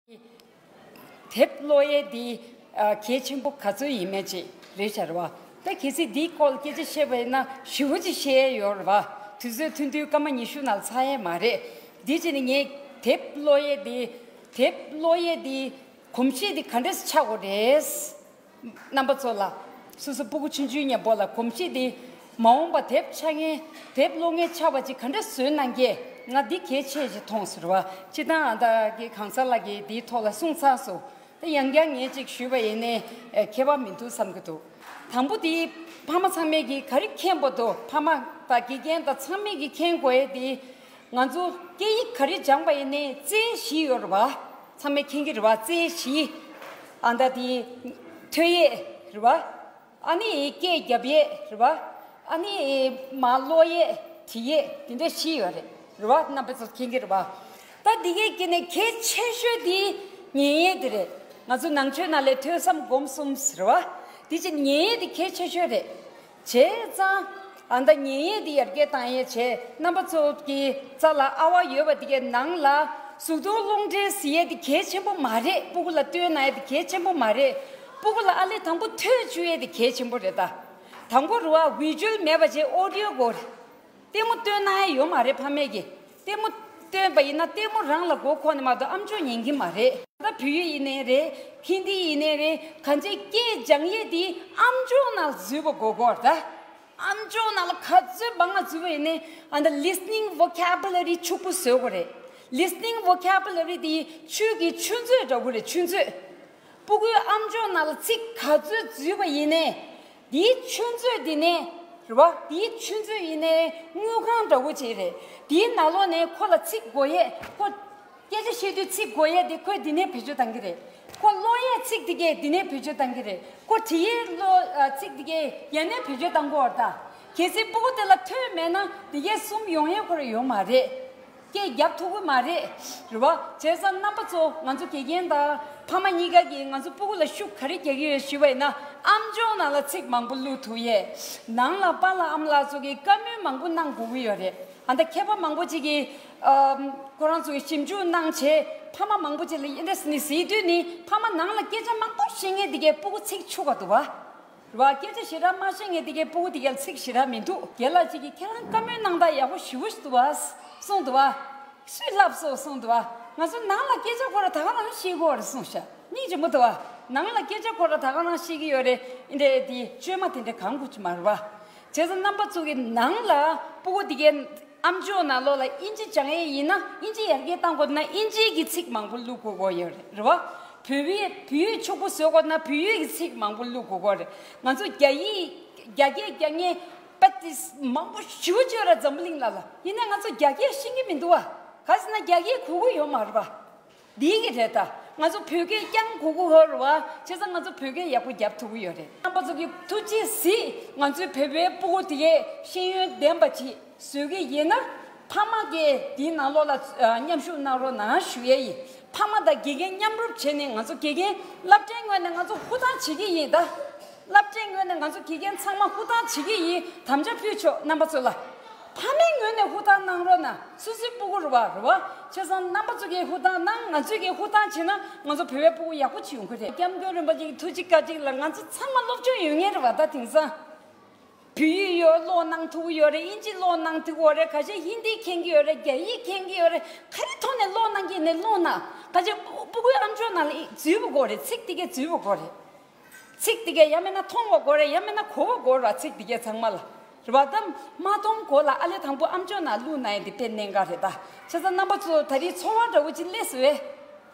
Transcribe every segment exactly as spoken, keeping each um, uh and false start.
དེབ་ཀློག་ཡས་འདི་ཨ་གལ་ཆེན་པོ་ག་ཚོད་ཡིན་མིན་ཅིག་རེད་ཤག་རེད་བ། ད་གལ་སྲིད་འདིའི་སྐོར་ལ་སྐད་ཆ་བཤད་པ་ཡིན་ན་ཞེ་པོ་ཅིག་བཤད་ཡས་ཡོད་རེད་བ། དུས་ཚོད་ཐུང་ཐུང་སྐར་མ་ཉི་ཤུ་ནང་ལ་ཚར་ཡས་མ་རེད། འདི་བྱས་ནས་ངས་དེབ་ཀློག་ཡས་འདི་དེབ་ཀློག་ཡས་འདི་གོམས་གཤིས་འདི་ག་འདྲས་ཆགས་དགོས་རེད། རྣམ་པ་ཚོ་ལ་སོ་སོ་སྤུ་གུ་ཆུང་ཆུང་མཉམ་པོ་ལ་གོམས་གཤིས་འདི་མ་འོངས་པ་དེབ་ཆགས་མཁན་དེབ་ཀློག་མཁན་ཆགས་པ་ཅིག་ག་འདྲ་བཟོས་གནང་གི། ང་འདི་གལ་ཆེ་ཞིག་མཐོང་ཟེར་བ། སྤྱིར་བཏང་ཨ་ད་གི་གང་ཟག་ལགས་ཀྱིས་འདིའི་ཐོག་ལ་གསུངས་ཚར་སོང་། ད་ཡང་བསྐྱར་ངས་ཅིག་ཞུས་པ་ཡིན་ནའི་ཨེ་ཁྱད་པར་མི་འདུག་བསམ་གྱི་འདུག། དང་པོ་དེ་ཕ་མ་ཚང་མས་ཀྱིས་ག་རེ་མཁྱེན་པ་འདུག། ཕ་མ་དང་དགེ་རྒན་དང་ཚང་མས་ཀྱིས་མཁྱེན་དགོས་ཡས་དེ། ང་ཚོ་སྐད་ཡིག་ག་རེ་སྦྱངས་པ་ཡིན་ནའི་རྩལ་བཞི་ཡོད་རེད་བ། ཚང་མས་མཁྱེན་གྱི་རེད་བ། རྩལ་བཞི། ཨ་ད་དེ་ཐོས་ཡས་རེད་བ། ཨ་ནི་སྐད་རྒྱབ་ཡས་རེད་བ། ཨ་ནི་མར་ཀློག་ཡས་བྲིས་ཡས་དེ་འདྲ་བཞི་ཡོད་རེད། རེད་བ། རྣམ་པ་ཚོ་མཁྱེན་གྱི་རེད་བ། ད་འདི་གའི་སྐད་ནས་གལ་ཆེ་ཤོས་དེ་ཉན་ཡས་དེ་རེད། ང་ཚོ་ནང་ཆོས་ནང་ལས་ཐོས་བསམ་སྒོམ་གསུམ་ཟེར་བ། དེ་ཕྱིར་ཉན་ཡས་དེ་གལ་ཆེ་ཤོས་རེད། བྱས་ཙང་ཨ་ད་ཉན་ཡས་དེ་ཡར་རྒྱས་བཏང་ཡས་བྱས། རྣམ་པ་ཚོ་གི་རྩ་ལ་ཨ་བ་ཡོད་པ་དེ་གའི་ནང་ལ་གཟུགས་མཐོང་རླུང་འཕྲིན་ཟེར་ཡས་དེ་གལ་ཆེན་པོ་མ་རེད། སྤུ་གུ་ལ་སྟོན་གནང་ཡས་དེ་གལ་ཆེན་པོ་མ་རེད། སྤུ་གུ་ལ་ཨ་ལས་དང་པོ་ཐོས་བཅུག་ཡས་དེ་གལ་ཆེན་པོ་རེད་ད། དང་པོ་རུ་བ་བི་ཇུ་ཨལ་མེད་པ་བྱས་ཨོ་ཌི་ཡོ་དགོས་རེད། ལྟད་མོ་སྟོན་གནང་ཡས་ཡོད་མ་རེད་ཕ་མས་ཀྱིས། ལྟད་མོ་སྟོན་པ་ཡིན་ན་ལྟད་མོ་རང་ལ་མགོ་འཁོར་ནས་མ་གཏོགས་ཨམ་ཅོག་ཉན་གྱི་མ་རེད། ད་བོད་ཡིག་ཡིན་ནའི་རེད། ཧིན་དི་ཡིན་ནའི་རེད། གང་ཅིའི་སྐད་སྦྱང་ཡས་དེ་ཨམ་ཅོག་ནང་འཛུལ་བ་དགོས་ཀྱི་ཡོད་རེད་ད། ཨམ་ཅོག་ནང་ལ་ག་ཚོད་མང་ང་འཛུལ་བ་ཡིན་ནའི་ཨ་ད་ལི་སི་ནིང་ཝོ་ཁེ་བྷ་ལ་རི་ཕྱུག་པོ་བཟོ་དགོས་རེད། ལི་སི་ནིང་ཝོ་ཁེ་བྷ་ལ་རི་དེ་ཆོས་ཀྱི་ཆུ་མཛོད་འདྲ་བོ་རེད། ཆུ་མཛོད། སྤུ་གུའི་ཨམ་ཅོག་ནང་ལ་ཚིག་ག་ཚོད་འཛུལ་བ་ཡིན་ནའི། དེའི་ཆུ་མཛོད་འདི་ནས་རེད་བ། དེའི་ཆུ་མཛོད་ཡིན་ནའི་དངུལ་ཁང་འདྲ་བོ་ཅིག་རེད། དེའི་ནང་ལོགས་ནས་ཁོ་ལ་ཚིག་དགོས་ཡས། ཁོ་སྐད་ཆ་བཤད་དུས་ཚིག་དགོས་ཡས་དེ་ཁོས་འདི་ནས་བེད་སྤྱོད་གཏང་གི་རེད། ཁོ་ཀློག་ཡས་ཚིག་དེ་གས་འདི་ནས་བེད་སྤྱོད་གཏང་གི་རེད། ཁོ་བྲིས་ཡས་ཀློག་ཨ་ཚིག་དེ་གས་ཡ་ནས་བེད་སྤྱོད་གཏང་གི་ཡོད་རེད་ད། གལ་སྲིད་སྤུ་གུ་དེ་ལ་ཐོས་མེད་ན་དེ་གས་གསུམ་ཡོང་ཡས་ཁོ་ར་ཡོད་མ་རེད། སྐད་རྒྱབ་ཐུབ་ཀྱི་མ་རེད། རེད་བ། བྱས་ཙང་རྣམ་པ་ཚོ་ང་ཚོ་དགེ་རྒན་དང་ཕ་མ་གཉིས་ཀ་གིས་ང་ཚོ་སྤུ་གུ་ལ་ཤུགས་ག་རེ་རྒྱག་གི་ཡོད་ཞུས་པ་ཡིན་ན། ཨམ་ཅོག་ནང་ལ་ཚིག་མང་པོ་བླུག་ཐུབ་ཡས། ནང་ལ་པཱ་ལགས་ཨ་མ་ལགས་ཚོ་གིས་བཀའ་མོལ་མང་པོ་གནང་དགོས་ཀྱི་ཡོད་རེད། ཨ་ད་མཁས་པ་མང་པོ་ཅིག་གིས་ཨམ་ཁོ་རང་ཚོ་གིས་ཞིབ་འཇུག་གནང་བྱས་ཕ་མ་མང་པོ་ཅིག་ལ་ཨེ་འདྲ་ནི་ཟེར་དུས་ནི་ཕ་མ་ནང་ལ་སྐད་ཆ་མང་པོ་བཤད་མཁན་དེ་གས་སྤུ་གུ་ཚིག་ཆུ་ག་འདུག་བ། རེད་བ། སྐད་ཆ་ཞེ་དྲག་མ་བཤད་མཁན་དེ་གའི་སྤུ་གུ་དེ་གའི་ཚིག་ཞེ་དྲག་མི་འདུག། རྒན་ལགས་ཅིག་གིས་ཁྱེད་རང་བཀའ་མོལ་གནང་སྟངས་ཡག་པོ་ཞེ་པོ་ཞིག་འདུག་བ། གསུངས་འདུག་བ། སུས་ལབ་སོང་གསུངས་འདུག་བ། ང་ཚོ་ནང་ལ་སྐད་ཆ་ཁོ་ར་ད་ག་རང་བཤད་ཀྱི་ཡོད་རེད་གསུངས་ཤག། སྙིང་རྗེ་མོ་འདུག་བ། ནང་ལ་སྐད་ཆ་ཁོ་ར་ད་ག་རང་བཤད་ཀྱི་ཡོད་རེད། འདི་འདྲའི་དེ་བཅོས་མ་དེ་འདྲ་གང་དགོས་ཀྱི་མ་རེད་བ། བྱས་ཙང་རྣམ་པ་ཚོ་གི་ནང་ལ་སྤུ་གུ་དེ་གའི་ཨམ་ཅོག་ནང་ལོགས་ལ་ཨིན་ཇི་སྦྱང་ཡས་ཡིན་ན་ཨིན་ཇི་ཡར་རྒྱས་གཏང་དགོས་ན་ཨིན་ཇིའི་གི་ཚིག་མང་པོ་བླུག་དགོས་ཀྱི་ཡོད་རེད། རེད་བ། བོད་ཡིག་བོད་ཡིག་ཕྱུག་པོ་བཟོ་དགོས་ན་བོད་ཡིག་གི་ཚིག་མང་པོ་བླུག་དགོས་ཀྱི་ཡོད་རེད། ང་ཚོ་རྒྱ་ཡིག་རྒྱ་སྐད་རྒྱག་མཁན་པད་ཏི་མང་པོ་ཞེ་པོ་ཅིག་ཡོད་རེད་འཛམ་བུ་གླིང་ལ་ལ། ཡིན་ནའི་ང་ཚོ་རྒྱ་སྐད་ཤེས་ཀྱི་མི་འདུག་བ། ག་ཟེར་ན་རྒྱ་སྐད་གོ་གི་ཡོད་མ་རེད་བ། འདི་གི་རེད་ད། ང་ཚོ་བོད་སྐད་རྐྱང་གོ་གི་ཡོད་རེད་བ། བྱས་ཙང་ང་ཚོ་བོད་སྐད་ཡག་པོ་རྒྱབ་ཐུབ་ཀྱི་ཡོད་རེད། རྣམ་པ་ཚོ་གི་ཐུགས་རྗེ་གཟིགས། ང་ཚོའི་བོད་པའི་སྤུ་གུ་དེ་གས་ཤེས་ཡོན་ལྡན་པ་ཅིག་བཟོ་གི་ཡིན་ན། ཕ་མ་གིས་འདིའི་ནང་ལོགས་ལ་ཨ་མཉམ་ཞུགས་གནང་རོགས་གནང་ཞུ་ཡས་ཡིན། ཕ་མ་དང་དགེ་རྒན་མཉམ་རུབ་བྱས་ནས་ང་ཚོ་དགེ་རྒན་སློབ་གྲྭའི་ངོས་ནས་ང་ཚོ་ཧུར་ཐག་བྱེད་ཀྱི་ཡིན་ད། སློབ་གྲྭའི་ངོས་ནས་ང་ཚོ་དགེ་རྒན་ཚང་མ་ཧུར་ཐག་བྱེད་ཀྱི་ཡིན། དམ་བཅའ་ཕུལ་ཆོག་རྣམ་པ་ཚོ་ལ། ཕ་མའི་ངོས་ནས་ཧུར་ཐག་གནང་རོགས་གནང་། སོ་སོའི་སྤུ་གུ་རེད་བ། རེད་བ། བྱས་ཙང་རྣམ་པ་ཚོ་གིས་ཧུར་ཐག་གནང་། ང་ཚོས་ཀྱིས་ཧུར་ཐག་བྱས་ན་ང་ཚོ་བོད་པའི་སྤུ་གུ་ཡག་པོ་ཅིག་ཡོང་གི་རེད། སྐྱབས་མགོན་རིན་པོ་ཆེ་གི་ཐུགས་རྗེ་བཀའ་དྲིན་ལ་ང་ཚོ་ཚང་མ་སློབ་སྦྱོང་ཡོད་མཁན་རེད་བ། ད་དེང་སང་བོད་ཡིག་ཡོད་ཀློག་གནང་ཐུབ་ཀྱི་ཡོད་རེད། དབྱིན་ཇི་ཀློག་གནང་ཐུབ་ཀྱི་ཡོད་རེད། ཁ་ཤས་ཧིན་དི་མཁྱེན་གྱི་ཡོད་རེད། རྒྱ་ཡིག་མཁྱེན་གྱི་ཡོད་རེད། ག་རེ་ཐོག་ནས་ཀློག་གནང་གི་ཡིན་ནའི་ཀློག་གནང་། ཁ་ཤས་སྤུ་སྤུ་གུའི་ཨམ་ཅོག་ནང་ལ་འཛུལ་བ་དགོས་རེད། ཚིག་དེ་གས་འཛུལ་བ་དགོས་རེད། ཚིག་དེ་གས་ཡང་མིན་ན་མཐོང་བ་དགོས་རེད། ཡང་མིན་ན་གོ་བ་དགོས་རེད་བ། ཚིག་དེ་གས་ཚང་མ་ལ་རེད་བ། ད་མ་མཐོང་གོང་ལ་ཨ་ལས་དང་པོ་ཨམ་ཅོག་ནང་བླུགས་གནང་ཡས་དེ་དཔེ་གནད་འགག་རེད་ད། བྱས་ཙང་རྣམ་པ་ཚོ་ད་རེས་ཚོར་བ་འདྲ་བོ་ཅིག་སླེབས་སོང་བས།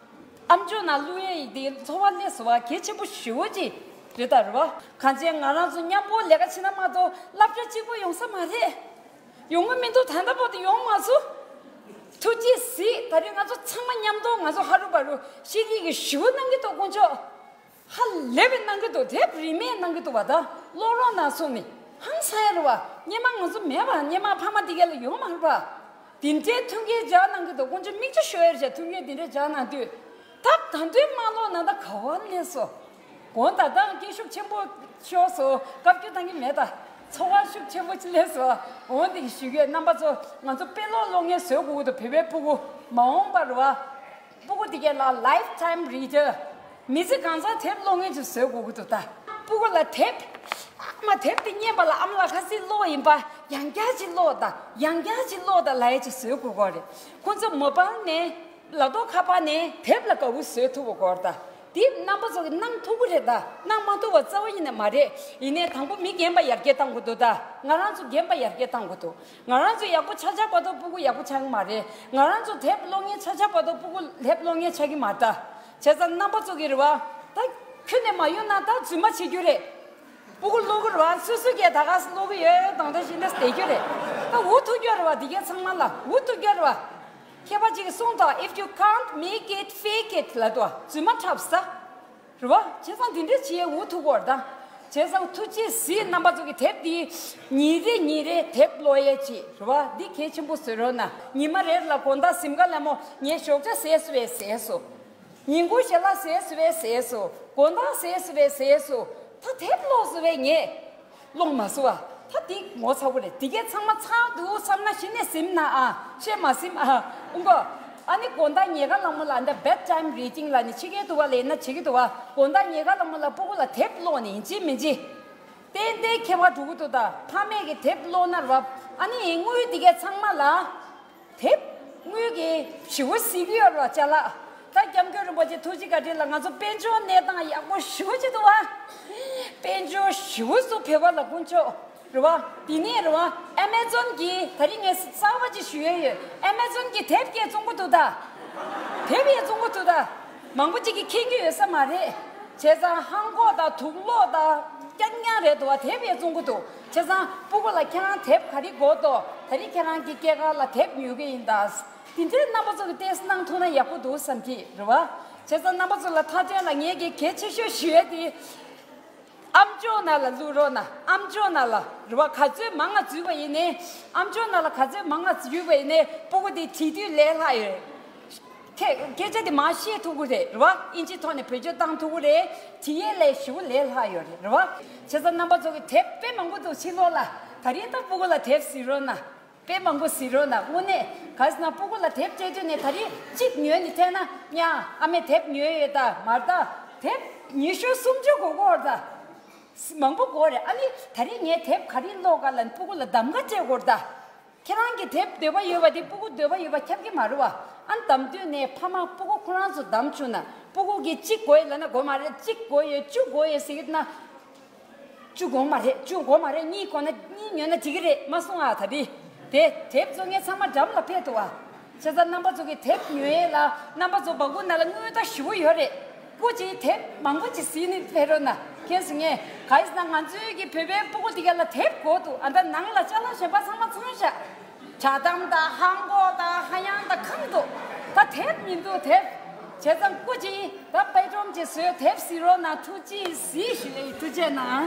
ཨམ་ཅོག་ནང་བླུགས་ཡས་དེ་ཚོར་བ་སླེབས་སོང་བ་གལ་ཆེན་པོ་ཞེ་པོ་ཅིག་རེད་ད། རེད་བ། གང་ཅི་ང་རང་ཚོ་མཉམ་པོ་ལས་ཀ་བྱེད་ན་མ་གཏོགས་སློབ་གྲྭ་གཅིག་པོ་ཡོང་ས་མ་རེད། ཡོང་གི་མི་འདུག། ད་ལྟ་བར་དུ་ཡོང་མ་སོང་། ཐུགས་རྗེ་གཟིགས། ད་རེས་ང་ཚོ་ཚང་མ་མཉམ་དུ་ང་ཚོ་ཧ་རུ་བ་རུ་ཤེས་རིག་གི་ཞུ་གནང་གི་འདུག། དཀོན་མཆོག། ཧ་ལས་པའི་གནང་གི་འདུག། དེབ་རིན་མེད་གནང་གི་འདུག་བ། ད་ཀློག་རོགས་གནང་གསུངས་ནས་ཧང་སང་ཡ་རེད་བ། སྔོན་མ་ང་ཚོ་མེད་པ། སྔོན་མ་ཕ་མ་དེ་ག་ལ་ཡོད་མ་རེད་བ། དེ་འདྲའི་མཐུན་རྐྱེན་སྦྱར་གནང་གི་འདུག། དཀོན་མཆོག་མིག་ཆུ་ཤོར་ཡ་རེད་བྱས། མཐུན་རྐྱེན་དེ་འདྲ་སྦྱར་གནང་དུས། ད་ད་དུང་མ་ཀློག་ན་ད་ག་བ་སླེབས་སོང་། དགོངས་དག། ད་སྐད་ཤུགས་ཆེན་པོ་ཤོར་སོང་། བཀའ་བཀྱོན་གཏང་གི་མེད་ད། ཚོར་བ་ཤུགས་ཆེན་པོ་ཅིག་སླེབས་སོང་། འོ་འདི་ཞུ་གི་ཡོད། རྣམ་པ་ཚོ་ང་ཚོ་དཔེ་ཀློག་ཀློག་མཁན་བཟོ་དགོས་ཀྱི་འདུག། བོད་པའི་སྤུ་གུ་མ་འོངས་པར་བ། སྤུ་གུ་དེ་གས་ལ་life time reader། མི་ཚེ་གང་ཚང་དེབ་ཀློག་མཁན་ཅིག་བཟོ་དགོས་ཀྱི་འདུག་ད། སྤུ་གུ་ལ་དེབ། ཨ་མ་དེབ་དེ་རྙེད་པ་ལ་ཨ་མ་ལགས་ཁ་སང་ཀློག་ཡིན་པ། ཡང་བསྐྱར་ཅིག་ཀློག་དང་ཡང་བསྐྱར་ཅིག་ཀློག་དང་ལབ་ཡས་ཅིག་བཟོ་དགོས་ཀྱི་རེད། ཁོ་ཚོ་མོ་བཱལ་ནས། ལག་ཐོག་ཁ་པར་ནས་དེབ་ལ་དགའ་བོ་བཟོ་ཐུབ་པ་དགོས་རེད་ད། དེ་རྣམ་པ་ཚོ་གིས་གནང་ཐུབ་ཀྱི་རེད་ད། གནང་མ་ཐུབ་པ་རྩ་བ་ཉིད་ནས་མ་རེད། ཡིན་ནའི་དང་པོ་མི་རྒན་པ་ཡར་རྒྱས་གཏང་དགོས་འདུག་ད། ང་རང་ཚོ་རྒན་པ་ཡར་རྒྱས་གཏང་དགོས་འདུག་ང་རང་ཚོ་ཡག་པོ་ཆགས་ཆགས་བར་དུ་སྤུ་གུ་ཡག་པོ་ཆགས་ཀྱི་མ་རེད། ང་རང་ཚོ་དེབ་ཀློག་མཁན་ཆགས་ཆགས་བར་དུ་སྤུ་གུ་དེབ་ཀློག་མཁན་ཆགས་ཀྱི་མ་རེད་ད། བྱས་ཙང་རྣམ་པ་ཚོ་གིས་རེད་བ། ད་ཁྱོན་ནས་མ་ཡོང་ན་ད་རྫུན་མ་བྱེད་རྒྱུ་རེད། སྤུ་གུ་ཀློག་གི་རེད་བ། སོ་སོ་གིས་ད་ག་སེ་ཀློག་གི་ཡོད་དང་ད་བཞིན་ད་བསྡད་རྒྱུ་རེད། ད་འུ་ཐུག་རྒྱུ་རེད་བ། འདི་གའི་ཚང་མ་ལ་འུ་ཐུག་རྒྱུ་རེད་བ། མཁས་པ་ཅིག་གིས་གསུངས་ད། If you can't make it, fake it ལབ་འདུག་བ། རྫུན་མ་འཁྲབ་ས། རེད་བ། བྱས་ཙང་འདི་འདྲ་བྱས་འུ་ཐུག་གོ་རེད་ད། བྱས་ཙང་ཐུགས་རྗེ་གཟིགས། རྣམ་པ་ཚོ་གིས་དེབ་འདི་ཉིན་རེ་ཉིན་རེ་དེབ་ཀློག་ཡས་ཅིག་རེད་བ། འདི་གལ་ཆེན་པོ་བཟོ་རོགས་གནང་། ཉི་མ་རེ་ལ་དགོང་དག་གཟིམ་ཁ་ལ་མོ་ངའི་ཞོགས་ཇ་ཟས་སོང་བས་ཟས་སོང་། ཉིན་གུང་ཞལ་ལག་ཟས་སོང་བས་ཟས་སོང་། དགོང་དག་ཟས་སོང་བས་ཟས་སོང་། ད་དེབ་ཀློག་སོང་བས་ངས་ཀློག་མ་སོང་བ། ད་འདི་ངོ་ཚ་པོ་རེད། འདི་གས་ཚང་མ་ཚར་འདུག་བསམ་ན་གཞི་ནས་གཟིམ་ན་ཨ། བཤད་མ་གཟིམ་ཨ། ཨུང་གོ། ཨ་ནི་དགོང་དག་ཉལ་ཁ་ལ་མོ་ལ་འདི་bedtime reading ལབ་ནི་ཕྱི་རྒྱལ་དུ་བ་ལས་ན་བྱེད་ཀྱི་འདུག་བ། དགོང་དག་ཉལ་ཁ་ལ་མོ་ལ་སྤུ་གུ་ལ་དེབ་ཀློག་ནི་ཡིན་གཅིག་མིན་གཅིག་ཏན་ཏན་ཁྱད་པར་འགྲོ་གི་འདུག་ད་ཕ་མས་ཀྱི་དེབ་ཀློག་ན་ར་བ། ཨ་ནི་དངུལ་འདི་གས་ཚང་མ་ལ། དེབ་དངུལ་གྱི་ཞེ་པོ་གཟིགས་ཀྱི་ཡོད་རེད་བ་ཅ་ལག་ད་སྐྱབས་མགོན་རིན་པོ་ཆེ་ཐུགས་རྗེ་བཀའ་དྲིན་ལ་ང་ཚོ་དཔལ་འབྱོར་གནས་སྟངས་ཡག་པོ་ཞེ་པོ་ཅིག་འདུག་བ། དཔལ་འབྱོར་ཞེ་པོ་ཅིག་བོད་པ་ལ་དཀོན་མཆོག་རེད་བ། དེ་ནས་རེད་བ། ཨེ་མེ་ཛོན་གྱིས་ད་རིང་ངས་གསར་པ་ཅིག་ཞུ་ཡས་ཡོད། ཨེ་མེ་ཛོན་གྱིས་དེབ་སྐྱེལ་བཙོང་གི་འདུག་ད། དེབ་ཡས་བཙོང་གི་འདུག་ད། མང་པོ་ཅིག་གིས་མཁྱེན་གྱི་ཡོད་ས་མ་རེད། བྱས་ཙང་ཧང་གོག་དང་དུག་ལོག་དང་རྐྱང་རྐྱང་རེད་འདུག་བ། དེབ་ཡས་བཙོང་གི་འདུག་བྱས་ཙང་སྤུ་གུ་ལ་ཁྱེད་རང་དེབ་ག་རེ་དགོས་འདུག་ད་རིང་ཁྱེད་རང་གི་སྐྱེས་སྐར་ལ་དེབ་ཉོ་གི་ཡིན་ད། དེ་འདྲའི་རྣམ་པ་ཚོ་གིས་ཏོག་ཙམ་གནང་ཐུབ་ན་ཡག་པོ་འདུག་བསམ་གྱི་རེད་བ། བྱས་ཙང་རྣམ་པ་ཚོ་ལ་མཐའ་དོན་ལ་ངས་གལ་གལ་ཆེ་ཤོས་ཞུ་ཡས་དེ། ཨམ་ཅོག་ནང་ལ་བླུག་རོགས་གནང་། ཨམ་ཅོག་ནང་ལ་རེད་བ། ག་ཚོད་མང་ང་འཛུལ་བ་ཡིན་ནའི། ཨམ་ཅོག་ནང་ལ་ག་ཚོད་མང་ང་འཛུལ་བ་ཡིན་ནའི་སྤུ་གུ་དེ་བྲིས་དུས་ལས་སླ་ཡོད། ཁྱེད་སྐད་ཆ་དེ་མར་བཤད་ཐུབ་ཀྱི་རེད་རེད་བ། ཨིན་ཇི་ཐོག་ནས་བེད་སྤྱོད་བཏང་ཐུབ་ཀྱི་རེད། བྲིས་ཡས་ལས་ཞེ་པོ་ལས་སླ་ཡོད་རེད་རེད་བ། བྱས་ཙང་རྣམ་པ་ཚོ་གིས་དེབ་དཔེ་མང་པོ་འདུག་ཕྱི་ལོགས་ལ། ད་རིང་ད་སྤུ་གུ་ལ་དེབ་གཟིགས་རོགས་གནང་། དཔེ་མང་པོ་གཟིགས་རོགས་གནང་། དངོས་གནས་ག་ཟེར་ན་སྤུ་གུ་ལ་དེབ་སྤྲད་དུས་ནས་ད་རིང་གཅིག་ཉོས་ནས་ཐལ་ན་ཡ་ཨ་མས་དེབ་ཉོས་ཡོད་ད་མ་རེད་ད། དེབ་ཉི་ཤུ་སུམ་ཅུ་དགོས་ཀྱི་ཡོད་རེད་ད། མང་པོ་དགོས་རེད། ཨ་ནི་ད་རིང་ངས་དེབ་ག་རེ་ཀློག་ག་ལབ་ནས་སྤུ་གུ་ལ་གདམ་ག་སྤྲད་དགོས་རེད་ད། ཁྱེད་རང་གི་དེབ་འདོད་པ་ཡོད་པ་དེ་སྤུ་གུ་འདོད་པ་ཡོད་པ་ཁྱབ་ཀྱི་མ་རེད་བ། ཨ་ནི་གདམ་དུས་ནས་ཕ་མ་སྤུ་གུ་ཁོ་རང་ཚོ་གདམ་བཅུག་ན། སྤུ་གུ་གིས་གཅིག་དགོས་ཡོད་ལབ་ན་དགོས་མ་རེད། གཅིག་དགོས་ཡོད་བཅུ་དགོས་ཡོད་ཟེར་གྱི་ན། བཅུ་དགོས་མ་རེད། བཅུ་དགོས་མ་རེད། གཉིས་དགོས་ན་གཉིས་ཉོས་ན་འགྲིག་གི་རེད། མ་གསུང་ཨ། ད་དེ་དེ་དེབ་བཙོང་མཁན་ཚང་མ་འགྲམ་ལ་ཕེབས་འདུག་ཨ། བྱས་ཙང་རྣམ་པ་ཚོ་གིས་དེབ་ཉོ་ཡས་ལ་རྣམ་པ་ཚོ་སྦ་ཁུག་ནང་ལ་དངུལ་རྟ་ཞེ་པོ་ཡོད་རེད། སྐུ་མཁྱེན། དེབ་མང་པོ་ཅིག་གཟིགས་ནས་ཕེབས་རོགས་གནང་། མཁྱེན་སོང་ངས། ག་ཡིན་ཟེར་ན་ང་ཚོའི་གི་བོད་པའི་སྤུ་གུ་དེ་ག་ལ་དེབ་དགོས་འདུག་ཨ། ད་ནང་ལ་ཅ་ལག་གཞན་པ་ཚང་མ་ཚང་བཞག་བྱ་དམ་དང་ཧང་གོ་དང་ཧ་ཡང་དང་གང་འདུག་ད་དེབ་མི་འདུག་དེབ། བྱས་ཙང་སྐུ་མཁྱེན། ད་དཔེ་སྒྲོམ་ཅིག་བཟོས། དེབ་གཟིགས་རོགས་གནང་། ཐུགས་རྗེ་གཟིགས་ཞུ་ཡས་ཡིན། ཐུགས་རྗེ་གནང་།